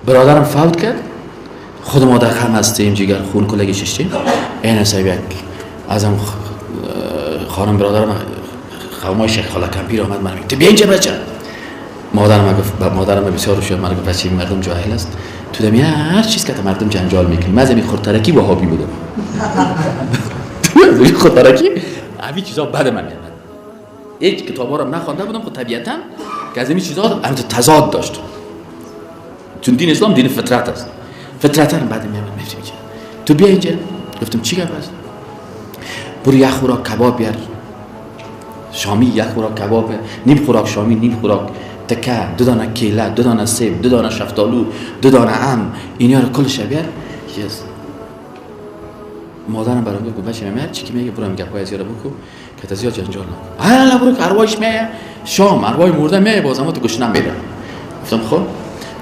برادرم فوت کرد، خود ما در خم هستیم، جگر خون کلگی ششتیم. این صاحب یک ازم خانم برادرم خانمای شیخ خاله کمپیر آمد، من تو بیا اینجا بچه. مادرم گفت، مادرم بسیار شد، من گفت بچه مردم جاهل است، تو دمی هر چیز که مردم جنجال میکنی. من از این خودترکی وهابی بودم. تو از این خودترکی همین چیزا بد من میاد. هیچ کتابا رو نخوانده بودم، خب طبیعتاً که از این چیزا هم تضاد داشت، چون دین اسلام دین فطرت است. فطرتاً بعد میاد میگه تو بیا اینجا. گفتم چی گپ است؟ برو یک خوراک کباب بیار، شامی یک خوراک کباب، نیم خوراک شامی، نیم خوراک تکه، 2 دانه کیله، 2 دانه سیب، 2 دانه شفتالو، 2 دانه ام، اینا رو کلش بیار. مادرم برام گفت بچه من چی که میگه برام گپای از یارو بکو که تا زیاد جنجال نکن. حالا برو که ارواحش میایه شام، ارواح مرده میایه باز اما تو گشنم میره. گفتم خب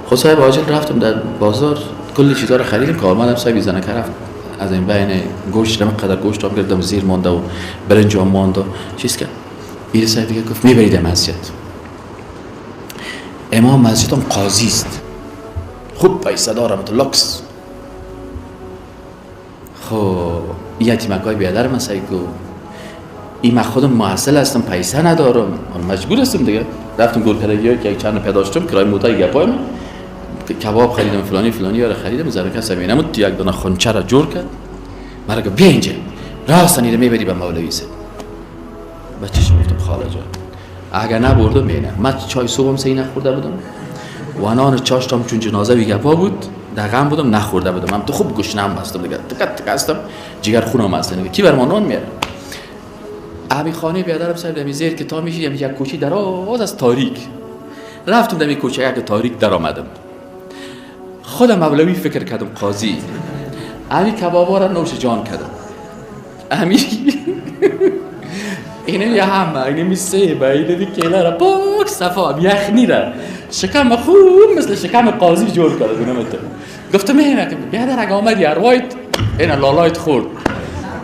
خب صاحب عاجل رفتم در بازار کل چیزا رو خریدم که آمدم صاحب زنکه رفت از این بین گوشت رو قدر گوشت هم گرفتم زیر مانده و برنج هم مانده و چیز کرد. ایره صاحب دیگه گفت میبرید مسجد. امام مسجد هم قاضی است، خوب پیسه دارم تو لکس. خب یتیمکای بیادر من سعی کو این من خودم محصل هستم پیسه ندارم، من مجبور هستم دیگه. رفتم گلپرگی ها که یک چند پیدا داشتم کرای موتای گپای من کباب خریدم فلانی فلانی یاره خریدم زرکه سمینم تو یک دانه خونچه را جور کرد. مرا گفت بیا اینجا راست نیره میبری به مولوی سه. بچه‌ش گفتم خاله جان اگر نبردم اینه من چای صبحم سی نخورده بودم و نان چاشتم چون جنازه وی گپا بود در غم بودم نخورده بودم، من تو خوب گشنم هستم دیگه، تک تک هستم، جگر خونم هست دیگه، کی بر ما نان میاره؟ ابی خانه بیادرم صاحب دمی زیر که تا میشیدم یک کوچه دراز از تاریک رفتم دمی کوچه یک تاریک در آمدم. خودم مولوی فکر کردم قاضی امی کبابا را نوش جان کردم، امی اینه یه همه اینه می سیبه اینه می کیله را پاک صفا یخنی را شکم خوب مثل شکم قاضی جور کرده. گفتم اینه که بیادر اگه آمدی اروایت اینه لالایت خورد.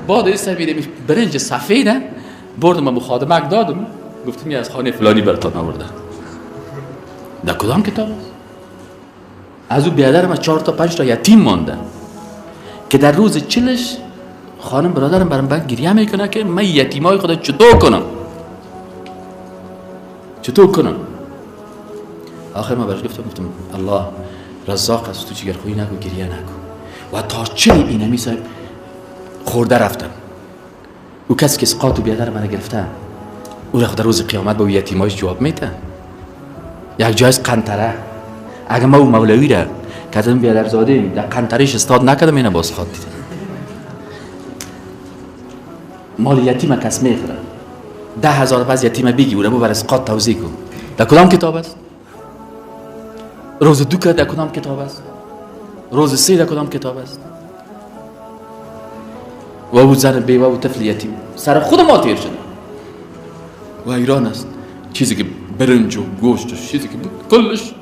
بعد این سبیده می برنج سفیده بردم به خادمک دادم، گفتم از خانه فلانی براتون آورده. در کدام کتاب است؟ از او بیادرم از 4 تا 5 تا یتیم مانده که در روز 40 خانم برادرم برام بعد گریه میکنه که من یتیمای خدا چطور کنم، چطور کنم. آخر ما براش گفتم الله رزاق است، تو جگرخویی نکن، گریه نکن. و تا 40 اینمی صاحب خورده رفتم. او کسی که اسقاط و بیادر من گرفته او را خدا روز قیامت با یتیمایش جواب میده. یک جایز قنطره اگه ما او مولوی را کدام بیادر زاده در قنطرهش استاد نکردم اینه باز خواد دیدم. مال یتیم کس میخوره 10,000 پس یتیم بگی او را ببر اسقاط توزیع کن. در کدام کتاب است؟ روز 2 در کدام کتاب است؟ روز 3 در کدام کتاب است؟ و او زن بیوه و طفل یتیم سر خود ما تیر شده و ایران است. چیزی که برنج و گوشت و چیزی که بود کلش